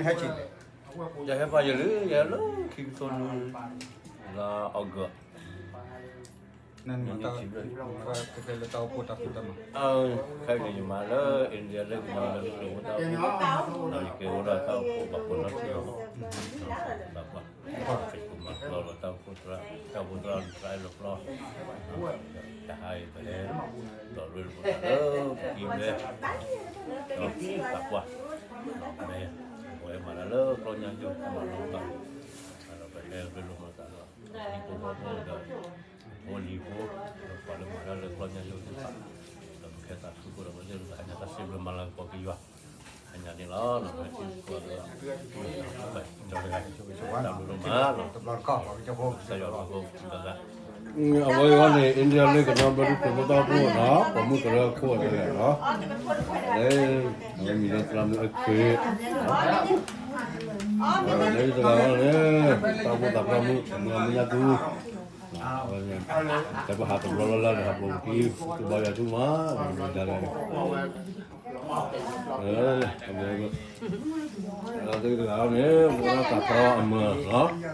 ဟဲက့ၤ, ယဟဲပာ်ယၤလၢ ယဟဲလၢခံကထိနွံ လါအီကူး, န ခဲအံၤန့ၣ် ယမၤလၢ India လၢကညီလၢ ယကဲဝဲဒၣ်တၢ်အိၣ်ဖှိၣ်ပာ်ဖှိၣ်နီၢ်ထံၣ်လီၤ, ဘၣ်ကွၢ် ယကမၤပျီလီၤ တၢ်အိၣ်ဖှိၣ်သရၣ် တၢ်အိၣ်ဖှိၣ်သရၣ် သရၣ်အဲၣ်လီၤပျီ, တဟါအံၤပဟဲ ဒီးရ့လိာ်ပသးလၢပကံၢ်ဘဲ, ဒီးဘၣ်ကွၢ်, ပဝဲမၤတၢ်လၢကျီၢ်ညါယိၣ် တၢ်မၤလိဘၣ်, ဒီးပဟဲရ့လိာ်မၤသးလီၤ ဟံၣ်ဖိဃီဖိဒီး ဖိလံၤဖိ, ဒီးပှၤလၢမၤတၢ်လၢကျီၢ်ညါယိၣ်သ့ၣ်တဖၣ်, ဒီးပကဲသးခုကိၣ်ဒီး ပကဟဲညါတၢ်စံးဘျုးမၤလၤကပီၤက့ၤယွၤ, ဟဲညါန့ၣ်လီၤ လီၤ ပဟဲထံကီၢ်လၢ တၢ်ဘျုးဒိၣ်မးလီၤ, ကစၢ်ယွၤဘျုးဖိ အဝဲအံၤန့ၣ် India လၢကညီဘျၢထံခရံာ်ဖိတၢ်အိၣ်ဖှိၣ်နီၤ ပိာ်မုၣ်ကရၢခိၣ်အံၤလီၤ, လၢ အဝဲမံၤလၢသရၣ်မုၣ်အ့ၣ်ခ့, လၢတဂၤလီၤန့ၣ် တၢ်အိၣ်ဖှိၣ်သးပှၢ်မုၣ် မုၢ်အမုၢ်ညါသူ, အဝဲန့ၣ် တဲပဟးတဘျီလၢ်လၢ်ဒီး ဟးပူၤကံ သူဘါယွၤဆူမး, ဒ်လဲၣ် အဝဲ တဂၤလီၤန့ၣ် ပဝဲဒၣ်တၢ်ထီအမုၢ်လီၤ, တၢ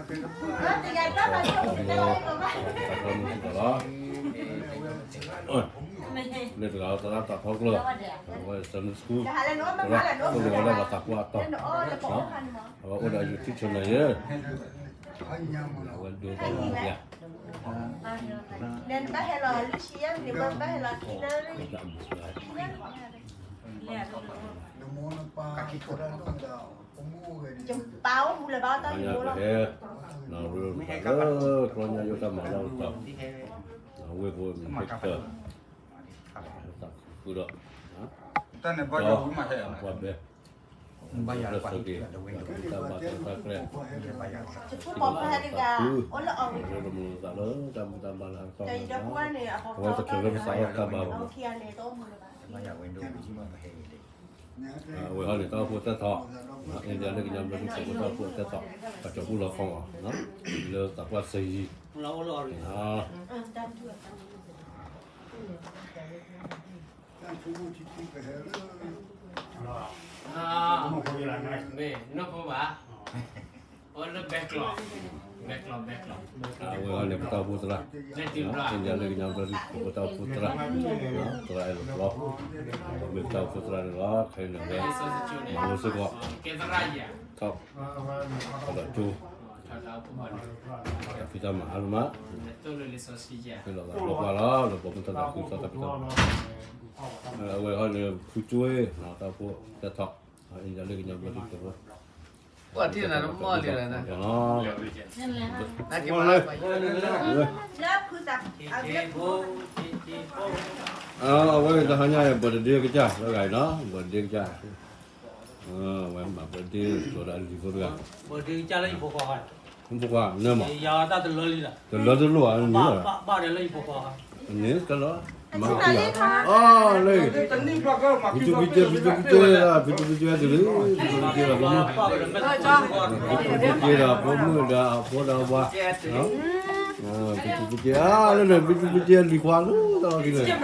်ထီအမုၢ်စ့ၢ်ကီးလီၤ, လၢတဂၤလီၤ သရၣ်တၢ်ထီကျၢၢ်, အဝဲ Sunday school, သရၣ် အိၣ်လီၤဝဲဒၣ်ပှၤသးပှၢ်အတီၢ်, အဝဲအိၣ်ဒီး YouTube channel ယဲ, အဝဲဒိတၢ်မူပျၢ် ပဟဲ ကျီၢ်ညါယိၣ်တၢ်မၤလီၢ်တတီၤ, ဝ့ၢ်ဖိမ့ၢ်ဖဲကတၢၢ်, သးခုဒီး တၢ်န့ၣ်ဘၣ်ယွၤဝံၤမးဟဲ ပှၤဘဲ ဘၣ်ဆိၣ်ဂ့ၤ တၢ်ဘၣ်တၢ်တၢ်ကျဲ, သးခု, ရ့လိာ်မုာ်လိာ်သးလၢ တၢ်မူတၢ်ဘၣ်လၢအကတီၢ်န့ၣ်လီၤ, အဝဲတချုးလၢပစးထီၣ်တၢ်ဘါဘၣ်, အဝဲဟီန့ၣ် တၢ်အိၣ်ဖှိၣ်သၢထီၣ်, India လၢကညီဘျၢထံခရံာ်ဖိတၢ်အိၣ်ဖှိၣ်သၢထီၣ်, ပှၤကၠီၤပူလီၤခီအီၤ, လၢသးပှၢ်စ့ယံၤ, မ့ၢ်နီၢ်ဖိဘၣ်, အဝဲလၢဘဲကျီ, ဘဲကျီ, ဘဲကျီ, အဝဲန့ၣ် ပတၢ်အိၣ်ဖှိၣ်သရၣ်, India လၢကညီဘျၢထံခရံာ်ဖိတၢ်အိၣ်ဖှိၣ်သရၣ်, သရၣ်အဲၣ်လီၤပျီ, အဝဲမ့ၢ်ပတၢ်အိၣ်ဖှိၣ်သရၣ်န့ၣ်လီၤ, ခဲအံၤန့ၣ်ဝဲ, မၤလိစ့ၢ်ကီး, ထီၣ်, ထီၣ်ဒီးကၠိ, တၢ်ဖံးတၢ်မၤအါလၢမး, ဟ့ၣ်လီၤသးလၢပှၤလီၤ, လၢပှၤမ့ၢ်တၢ်သးခုကစီၣ်တၢ်ဖံးတၢ်မၤ, အဝဲဟီန့ၣ် ဖုကၠိ, တၢ်အိၣ်ဖှိၣ်သၢထီၣ်, India လၢကညီဘျၢထံခရံာ်ဖိ ပှၤထံၣ်နၤတမီၢ်လံလီၤ, အဝဲတဟါညါအံၤ birthday ကစၢ်လၢဂၤအံၤနီၤ, birthday ကစၢ်, အဝဲမၤ birthday ကၠီၤဒီးလံၤဖိတဂၤ, ဖိခွါန့ၣ်မး, တလၢတလိၣ်ဧါ, န့ၣ်တလီၤ, မၤက့ၤဧါ, အလၢ ဖံတူဖံကဲ, ဖံတူဖံကဲ, ဖံတူဖံကဲတုၤလံ, ဖံတူဖံကဲဒီးဖိမုၣ်, ဖံတူဖံကဲဒီးဖိမုၣ်ဒီးအဖိဒီးအဝၤ, ဖံတူဖံကဲ, အလၢန့ၣ် ဖံတူဖံကဲလံၤခွါလၢတၢ်လီၢ်ခံန့ၣ်